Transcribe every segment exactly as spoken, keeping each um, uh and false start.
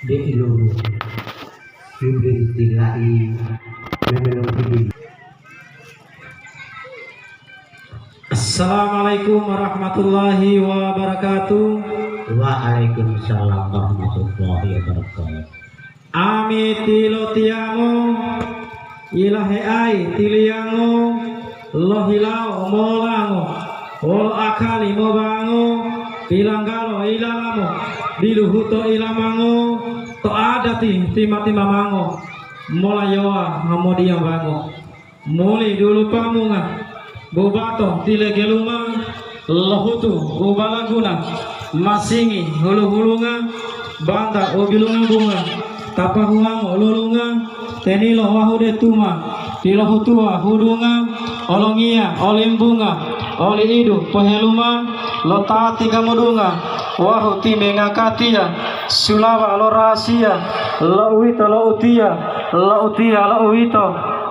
De ilungu. Yubri tilai memelong tidi. Assalamualaikum warahmatullahi wabarakatuh. Waalaikumsalam warahmatullahi wabarakatuh. Ami tilotiyamo, ilahe'ai tiliyango, lohilawo molango, wolo akali mobango, pilanggalo ilalamo, biluhuto ilamango, to adati tima-timamango, molayowa hamodiyambango. Muli dulu pamunga, bubato tilegelunga, lohutu u balaguna, masingi hulu-hulunga, banta u bilunga bunga, tapahuwango lulunga, tenilo wahu detuma, pilohutuwa hudunga, olongiya olimbunga, oli idu poheluma, lo ta tigamodunga, wahu timenga katiya, sulawa lo rasiya, lo uwito lo utiya, lo utiya lo uwito,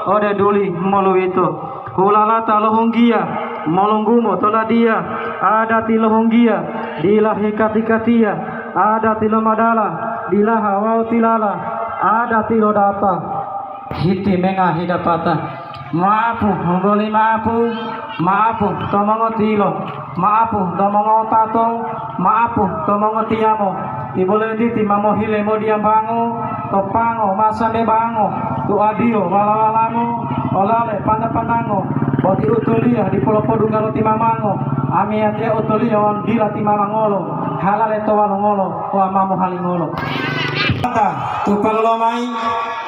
ode duli moluwito. Hulalata lo hunggiya, molunggumo to ladiya, adati lo hunggiya, dila hikati-katiya, adati lo madala, dilaha wawu tilala, adati lo data, hitimenga hidapata. Maapu, hungguli maapu, maapu to mongotilo, maapu to mongotato, maapu to mongotiyamo. Tibolentiti ma mohile modiyambango, to pango ma sambe bango, tuadiyo wala-walamo, olale panta-pantango, boti utoliya dipo lopodungga lo timamango, amiyatiya utoliya wawu dila timamangolo, halale to walongolo wawu ma mohalingolo. Mata, tupalolo mayi,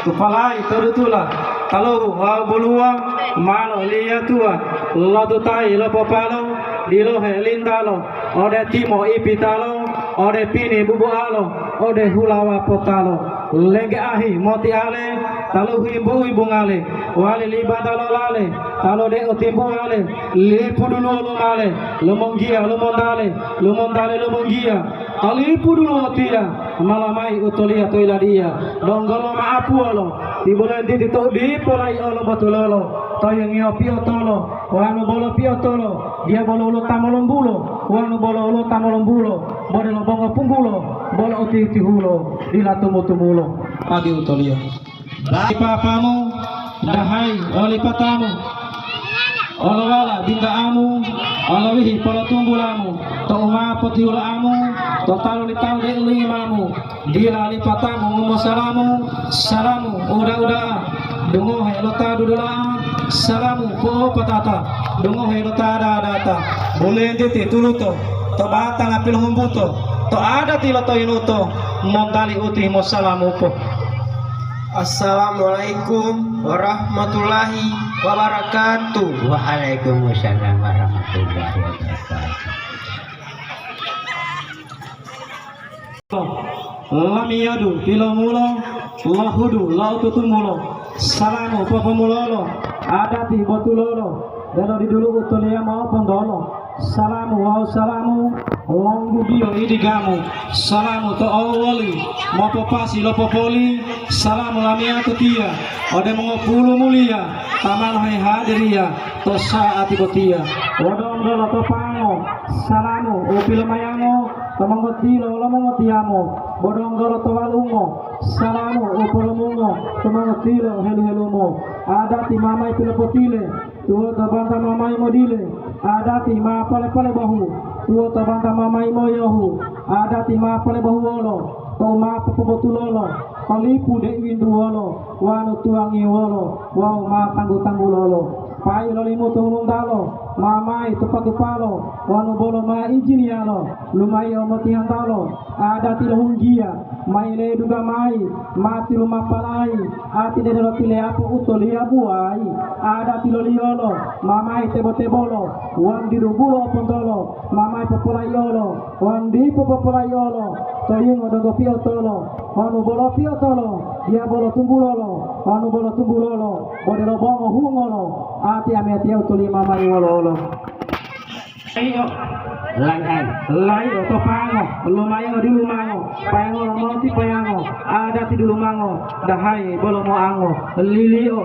tupalayi to dutula, taluhu wawu buluwa, malo liyatuwa, lotutayi lopopalo, dilohe lintalo, ode timo ipitalo, ode pini bubualo, ode hulawa potalo. Lengge ahi motiale, taluhu imbu-imbungale, wali libanta lolale, talo de otimbuwale, lipu duluwo lumale, lumonggiya lumontale, lumontale lumonggiya, alipu duluwo tiya, mala mayi utoliya to yiladiya, donggo lo ma'apuwolo, tibolentiti to dipo laiolo botulolo, to yingiyo piotolo, wanu bolo piotolo, diya bolo wolo ta molombulo, wanu bolo wolo ta molombulo, bode lo bongo punggulo, bolo utitihulo, dila tumu-tumulo, adi utoliya. Bayi papamu, dahayi oli patamu, olowala binta'amu, olowihi polotumbulamu, to u ma potihulo'amu, to talu li tawu de'u limamu, dila li patamu ngumosalamu, salamu uda-uda'a, dungohe lo ta dudula'a, salamu po'opatata, dungohe lo ta dadata, bulentiti tuluto, to batanga pilohumbuto, to adati lo toyinuto, montali uti mosalamupo. Assalamualaikum warahmatullahi wabarakatuh. Waalaikumsalam warahmatullahi wabarakatuh. Lamiyadu pilomulo, lohudu lo tutumulo, salamu popomulolo, adati botulolo, delo didulu'u toliya mao pontolo. Salamu wawu salamu, longgudiyo idigamu, salamu to owoli, mopopasi lo popoli, salamu lamiyatiya, ode mongopulu muliya, ta ma lohehadiriya to sa'ati botiya. Odonggolo to pango, salamu u pilomayango to mongotilo lo mongotiyamo, bodonggolo to walungo, salamu u polomungo to mongotilo helu-helumo, adati ma mayi pilopotile, tuwoto banta ma mayi modile, adati ma pole-pole bohu, tuwoto banta ma mayi moyohu, adati ma pole bohuwolo, to ma popobotulolo, to lipu de'u wintuwolo, wanu tuwangiwolo wawu ma tanggu-tanggulolo. Payi lo limutu hununtalo, ma mayi tupa-tupalo, wanu bolo ma ijiniyalo, lumaiyo motihantalo, adati lo hunggiya, mayi ledungga mayi, ma tilumapalayi, ati dede lotileyapo u toliya buwayi, adati loliyolo, ma mayi tebo-tebolo, wanu didu bulo opontolo, ma mayi popolaiyolo, wanu dipo popolaiyolo, to yingo donggo piotolo, wanu bolo piotolo, diya bolo tunggulolo, wanu bolo tunggulolo, odelo bongo hungolo, ati amiyatiya u toliya ma mayi wolo-wolo. Lai'o, lai'ai, lai'o to pango, lumai'o dilumango, payango lomoti payango, adati dilumango, dahayi bolo moango, lili'o,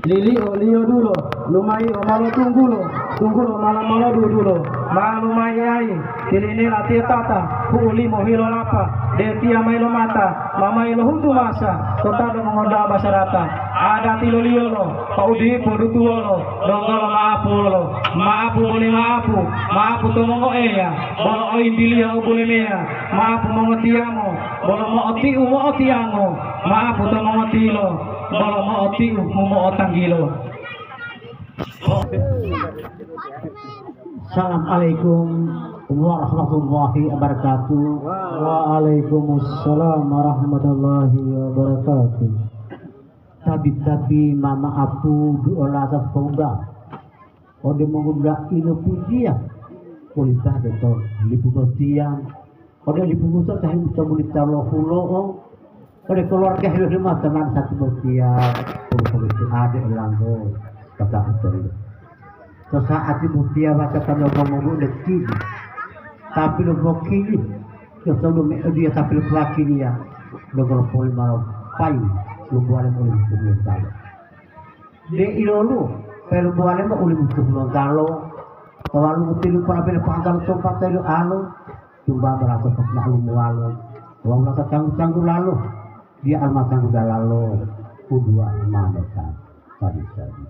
lili'o liyo dulo, lumai'o malo tunggulo, tunggulo mala malo dudulo, Ma lumayayi, tilinela tiyo tata, hu'ulimo hilolapa, detiya mayi lo mata, ma mayi lohutu masa, to talu mongoda'a basarata. Adati loliyolo, pa'u dipo dutuwolo, donggo lo ma'apuwolo, ma'apu boli ma'apu, ma'apu to mongoeya, bolo oyinggiliyo u bulemeya, ma'apu mongotiyamo, bolo mo'otiu mo'otiyango, ma'apu to mongotilo, bolo mo'otiu mo'otanggilo. Assalamualaikum warahmatullahi wabarakatuh. Waalaikumsalam warahmatullahi wabarakatuh. Tabi-tabi mama apu duolata poda. Ode mongudula ilo pujiya. Polipade to lipu botiya. Ode lipu buto tahi utabuli talo hulo'o. Ode keluarga hilo-hilo mata man satu botiya. Puluh itu ade elango. Kata utabuli. To sa'ati botiya waca tando momogu dekili. Tapi lo mokili. Yo todo me dia tapi lo wakiliya. Lo golo poli malo pai. Lo buale mo lo talo. De ilolu, pelu buwalemo uli mutu Hulontalo, tawalu mutilu para bele pahantalo to patelu alo, tumba barato to ma'lumuwalo, wawu lata tanggu-tanggulalo, dia alma tanggu dalalo, udua mane ta, tadi-tadi.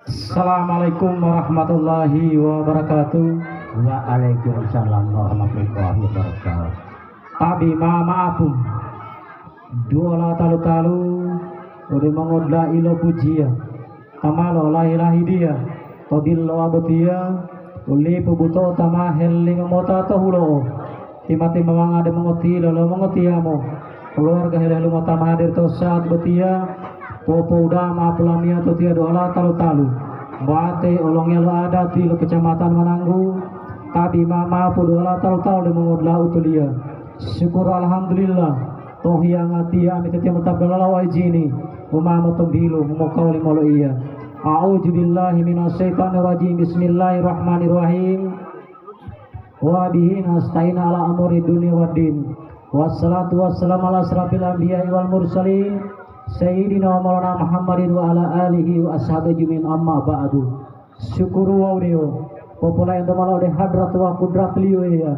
Assalamualaikum warahmatullahi wabarakatuh. Waalaikumsalam warahmatullahi wabarakatuh. Tabi ma maapu. Duola talu-talu, ode mongodula'i lo pujiya, ta ma lolahi-lahidiya, to bilowa botiya, u lipu buto'o ta ma helingo mota to hulo'o. Tima-timamanga de mongotilo lo mongotiyamo, keluarga helu-heluma ta ma hadir to saat botiya, popouda'a ma'apu lamiyatiya duola talu-talu, wate olongiya lo adati lo Kecamatan Mananggu, tabi ma maapu duola talu-talu de mongodula'a utoliya. Syukur alhamdulillah, to hiyangatiya ami tetiya mota belalawa ijini, u ma motombilu, u mokauli moloiya. A'udzubillahi minasyaitonirrajim. Bismillahirrahmanirrahim. Wa bihi nasta'in ala umuri dunya waddin. Wassalatu wassalamu ala asyrafil anbiya'i wal mursalin, sayyidina wa maulana Muhammadin wa ala alihi wa ashabihi ajma'in, amma ba'du. Syukuru wawu dewo popolayanto mao ode hadrat wa kudrat-Liyo, Eya.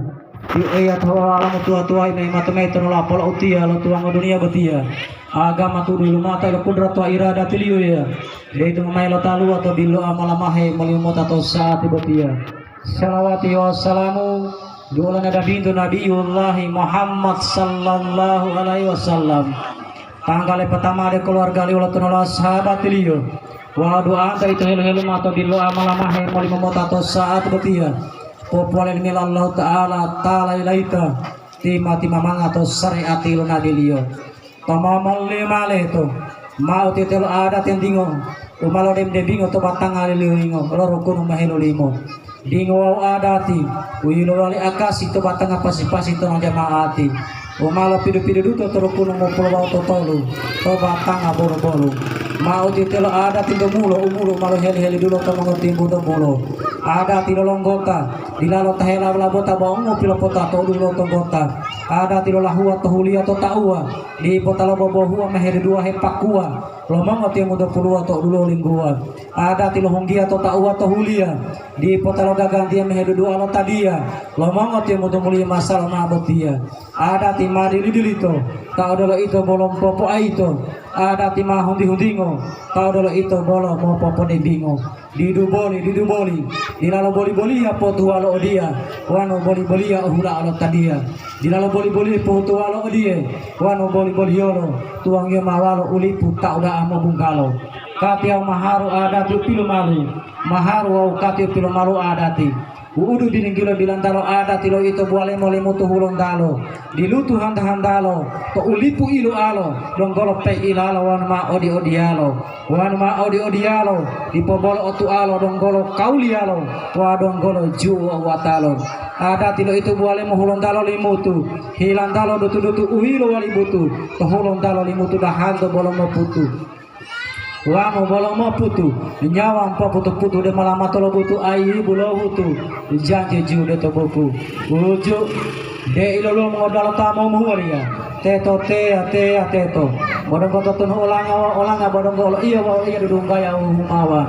Ti Eya tawu alamu tuwa-tuwayi ma yimato mayi to nolapo lo utiya lo tuwango duniya botiya. Agama tudu lumata lo kudrat wa iradati-Liyo, Eya. Deitu ma mayi lo taluwa to bilo'a molamahe molimota to sa'ati botiya. Salawati wawu salamu duolana dabintu Nabiyullahi Muhammad sallallahu alaihi wasallam. Tanggale pertama de keluargaliyo lo tonola sahabatiliyo. Wawu du'anta ito helu-heluma to bilo'a molamahe molimomota to sa'ati botiya. Popowali limela Allahuta'ala ta layi-layita tima-timamanga to sareati lo nabiliyo. Tomomoliyo ma leto, ma utiye-tiye lo adati yintingo, u ma lodembe-dembingo to batanga lililingo lo rukunu mohelolimo. Dingo wawu adati, u yilowali akasi to batanga pasi-pasi to jama'ati, u ma lopidu-pidu duto to rukunu mopolowawu totolu to batanga bolu-bolu. Ma utiye-tiye lo adati to mulo, u mulo ma loheli-heli dulo to mongotimbu to mulo. Adati lo longgota, dilalo ta helabo-labota bo ungo pilopota to dulo to gota. Adati lo lahuwa to huliya to tauwa, dipo ta lobobohuwa ma heduduwa hepakuwa, lo mongotiyamu to puluwa to dulo lingguwa. Adati lo hunggiya to tauwa to huliya, dipo ta logagantiya ma heduduwa lo tadiya, lo mongotiyamu to muliya masalo ma botiya. Adati ma dili-dilito, ta odelo ito bolo mopopoaito. Adati ma hunti-huntingo, ta odelo ito bolo mopopodembingo. Didu boli, didu boli, dilalo boli-boliya potuwa lo odiya, wanu boli-boliya ohula'a lo tadiya. Dilalo boli-boliya pohutuwa lo odiye, wanu boli-boliyolo tuwangiyo ma walo u lipu ta uda'a mobunggalo. Katiya maharu adati u pilomalu, maharu wawu katiya pilomalu adati. Wu'udu bilinggilo bilantalo adati lo ito buwalemo lemutu hulontalo. Dilutu hanta-hantalo, to u lipu ilualo, donggolo peilalo wanu ma odi-odiyalo. Wanu ma odi-odiyalo, dipo bolo otualo, donggolo kauliyalo, wawu donggolo ju'u owatalo. Adati lo ito buwalemo hulontalo limutu, hilantalo dutu-dutu u yilowali butu, to hulontalo limutu dahanto bolo moputu. Wanu bolo moputu, nyawa mopoputu-putu de molamato lo butu ayibu lo hutu, janji jude to buku. Uju. De iloluwo mongodalo ta momuhuwaliya, teto teya, teya teto. Bo donggo totunu olanga wawu olanga, bo donggo olo iya wawu iya dudunggaya u humawa.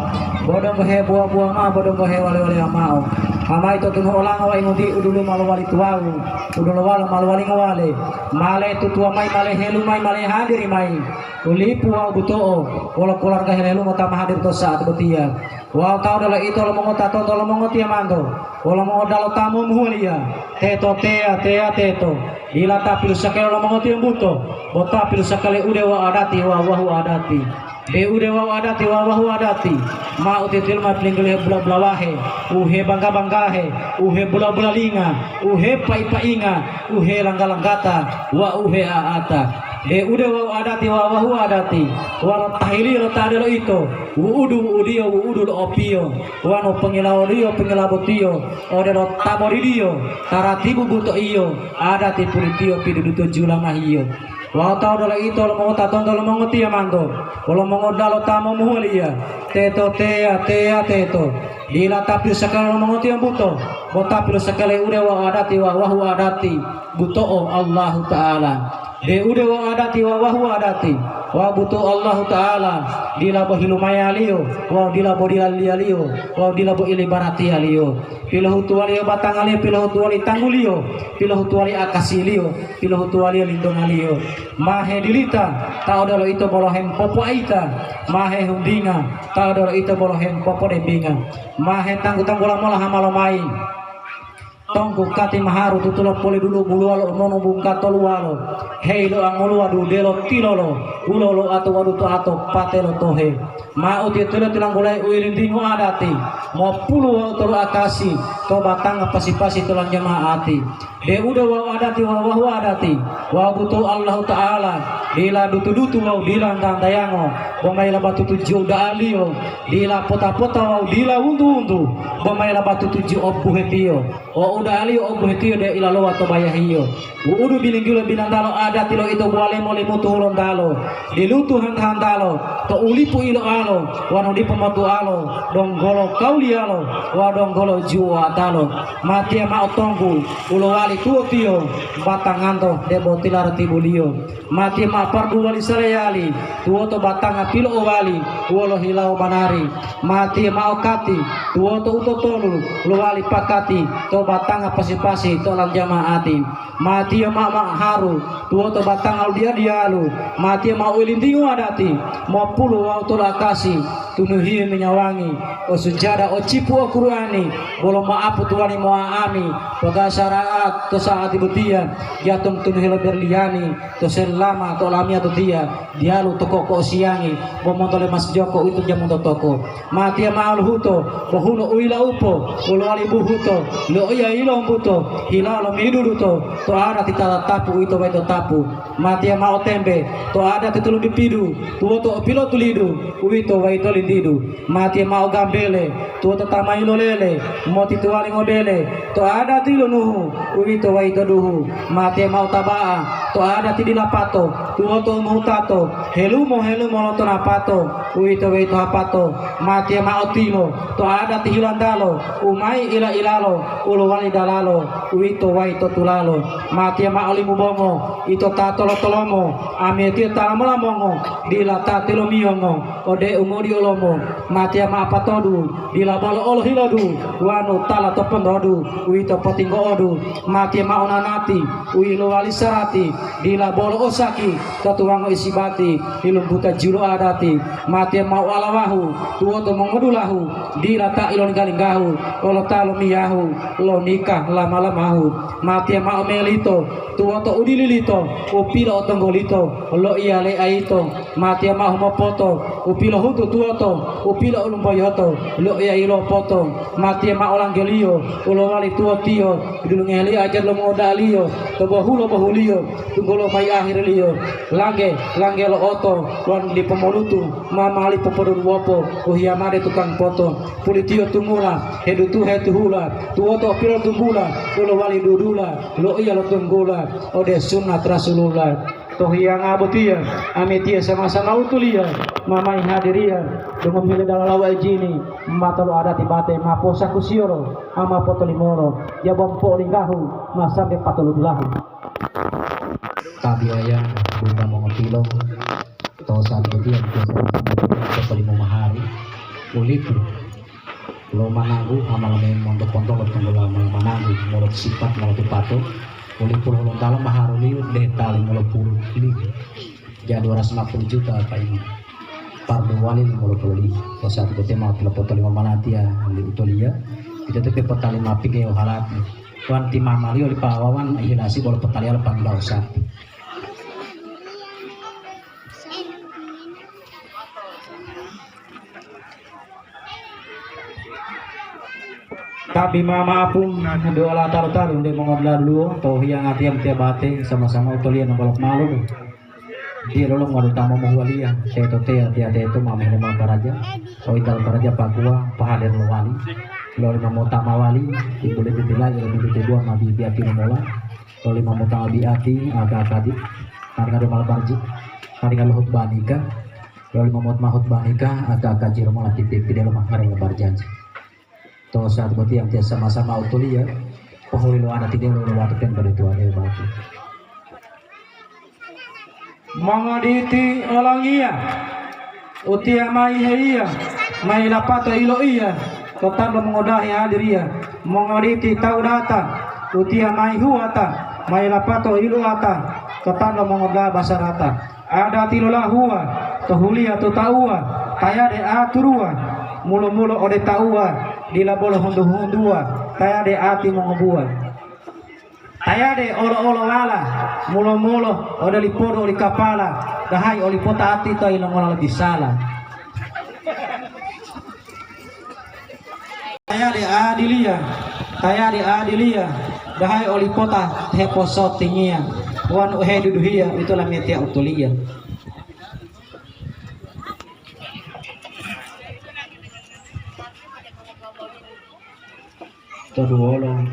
Bo donggo hebuwa-buwa mao, bo donggo hewale-waleya mao. Hamayi totunu olanga wawu ingunti u dulu ma lowali tuwawu, u dolowalo ma lowali ngowale. Ma letutuwa mayi, ma lehelu mayi, ma lehadiri mayi. U lipu wawu buto'o wolo keluwarga helelungo ta ma hadir to sa'ati botiya. Wawu ta odelo ito lo mongota tonto lo mongotiyamanto, wolo mongodalo ta momuhuwaliya, teto teya, teya teto, dila ta pilusakali lo mongotiyombuto, bo ta pilusakali ude wawu adati wawu wahu adati. De ude wawu adati wawu wahu adati, ma utiye-tiye loma pilinggaliyo bula-bulawahe, u hebangga-banggahe, u hebula-bulalinga, u hepai-painga, u helangga-langgata wawu u hea'ata. De ude wawu adati wawu wahu adati, wolo tahiliyo lo ta odelo ito, wu'udu wu'udiyo wu'udu lo opiyo, wonu pongilawoliyo pongilabotiyo, odelo ta boridiyo, taratibu buto'iyo, adati pulitiyo piduduto julamahiyo. Wawu ta odelo ito lo mongota tonto lo mongotiyamanto, wolo mongodalo ta momuhuwaliya, teto teya, teya teto, dila ta pilusakali lo mongotiyombuto, bo ta pilusakali ude wawu adati wawu wahu adati, buto'o Allahuta'ala. De ude wawu adati wawu wahu adati, wawu buto'o Allahuta'ala, dila bo hilumayaliyo wawu dila bo dilaliyaliyo wawu dila bo ilibaratiyaliyo. Pilohutuwaliyo batangaliyo, pilohutuwali tangguliyo, pilohutuwali akasiliyo, pilohutuwaliyo lintongaliyo. Ma hedilita, ta odelo ito bolo hempopoaita, ma hehuntinga, ta odelo ito bolo hempopodembinga, ma hetanggu-tanggula mola hama lomayi. Tonggu kati maharu tutulo polidulu buluwalo monu bungka toluwalo, heilo angoluwa dudelo tilolo, ulolo ato waduto ato patelo tohe. Ma utiye-tiye tilanggulayi u yilintingo adati, mopulu wawu tolu akasi to batanga pasi-pasi to lanjama'ati. De ude wawu adati wawu wahu adati, wawu buto'o Allahuta'ala, dila dutu-dutu wawu dila ntantayango, bo ma yilabatutu jiyo uda'aliyo, dila pota-pota wawu dila wuntu-wuntu, bo ma yilabatutu jiyo obuhetiyo. O uda'aliyo obuhetiyo de ilalowa to bayahiyo. Wu'udu bilinggilo binantalo adati lo ito buwalemo Limutu Hulontalo, dilutu hanta-hantalo, to ulipu iloalo, wonu dipo motualo, donggolo kauliyalo, wawu donggolo juwatalo. Matiya mao tonggu, u lowali tuwotiyo, batanganto debo tilaratibuliyo. Matiye mao parduwali saleyali, tuwoto batanga pilo'owali wolo hilawo banari. Matiye mao kati, tuwoto u totolu lowali pakati to batanga pasi-pasi to olanto jama'ati. Matiye mao maharu, tuwoto batanga u diya-diyalu. Matiye mao ilintingo adati, mopulu wawu tolakasi, tunuhiyo minyawangi, o sujada, o cipu, o Qur'ani, bolo ma'apu tuwani mo'a'ami, pogasara'at to sa'ati botiya, jatong tunuhelo berliyani, to selama to olamiyatotiya, diyalu to ko'oko'o siyangi, bo monto le mas joko uwito jamu totoko. Matiya mao luhuto, bohulo u yilaupo, u lowali buhuto, loiya yilombuto, hilawo lomiduduto, to adati ta tatapu uwito boyito tapu. Matiya mao tembe, to adati tuludipidu, tuwoto u pilotulidu, uwito boyito lintidu. Matiye mao gambele, tuwoto ta ma yilolele, motituwali ngobele, to adati lo Nuhu, uwito boyito duhu. Matiye mao taba'a, to adati dila pato, tuwoto u mohutato, helumo-helumo lonto napato, uwito boyito hapato. Matiye mao tilo, to adati hilantalo, u ma ila-ilalo, u lowali dalalo, uwito boyito tulalo. Matiye mao limu bongo, ito ta tolo-tolomo, amiyatiya ta lamolamongo, dila ta tilomiyongo. Ode umodiolomo, matiya mao patodu, dila bolo olo hilodu, wonu tala to pondodu, uwito potinggo'odu. Matiya mao nanati, u yilowali sarati, dila bolo osaki, to tuwango isibati, yilumbuta julu adati. Matiya mao alawahu, tuwoto mongodulahu, dila ta iloningga-linggahu, olo ta lomiyahu, lonika lama-lamahu. Matiya mao melito, tuwoto u dililito, u pilo'otonggolito, loiya leayito. Matiya mao humopoto, u pilohutu tuwoto, u pilo'olumboyoto, loiya yilopoto. Matiya mao langgeliyo, u lowali tuwotiyo, dulungeliyo ajari lo mongoda'aliyo, to bohulo-bohuliyo, tunggulo mayi ahiriliyo. Langge, langge lo'oto, wonu dipo molutu, ma mali popoduduwopo, u hiyamade tukang poto. Pulitiyo tumula, hedutuhe tuhula, tuwoto pilotumbula, u lowali dudula, loiya lotunggula, ode sunnat Rasulullah. To hiyanga botiya, amitiya sama-sama utuliya, ma mayi hadiriya, donggo mile dalalawa ijini, mata lo adati bate ma posakusiyolo, ama potolimoro, jabam po'olinggahu, ma sambe patolu dulahu. Tabiaya bunda mongotilo, to saat botiya, biasa sama-sama to limo mahari, ulipu. Lo mananggu amala me monto-ponto lo tunggulo amala mananggu, molot sipat, molot tupato, oli puluh lontalo maharuliyo deta limo puluh libu. Jadi dua ratus lima puluh juta paini. Parlu wali limo puluh libu. Ko saat bote mau pilopoto lima malatiya li utoliya, ito te pepota lima pige halati. Wan timamaliyo li pawawan ihilasi bolo potaliya lo pandau sapi. Tapi ma maapung doa la taru-taru nde mongodulaluwo to hiyanga tiyam tiya bate sama-sama utoliya nombolok malu. Dia lolo ngodu tamo mohuwaliya, teto teya tiya teto ma mehele ma karaja, oital karaja pakuwa pahadir lo wali, loli mamota mawali, ibu lebe bilai, lebe bilai dua ma bibiya pinomola, loli mamota mabiati, aga-aga di, harga domal barji, harga luhut banika, loli mamot mahut banika, aga-aga jiro mola pipi pide lo mahare lo barjanji. To saat boti yang tiya sama-sama utuliya, pohuli lo adat ide lo wato pen pada tuwa de batu. Mongoditi olongiya, utiya mayi heiya, mayi lapato iloiya, to tando mongodahi hadiriya. Mongoditi tawu data, utiya mayi huwata, mayi lapato iluwata, to tando mongodaha basarata. Adati lolahuwa, to huliya to tauwa, tayade aturuwa, mulo-mulo ode tauwa, dila bolo hundu-hunduwa, tayade ati mongobuwa. Tayade olo-olowala, mulo-mulo ode lipodu oli kapala, dahayi oli potati to yilongola lobisala. Tayade adiliya, tayade adiliya, dahayi oli pota heposotingiya, wonu heduduhiya ito lamiyatiya utoliya. Toduwolo.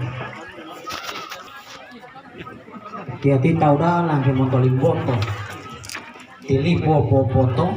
Kiyati tawu da'a langge monto limboto. Tilipo popoto.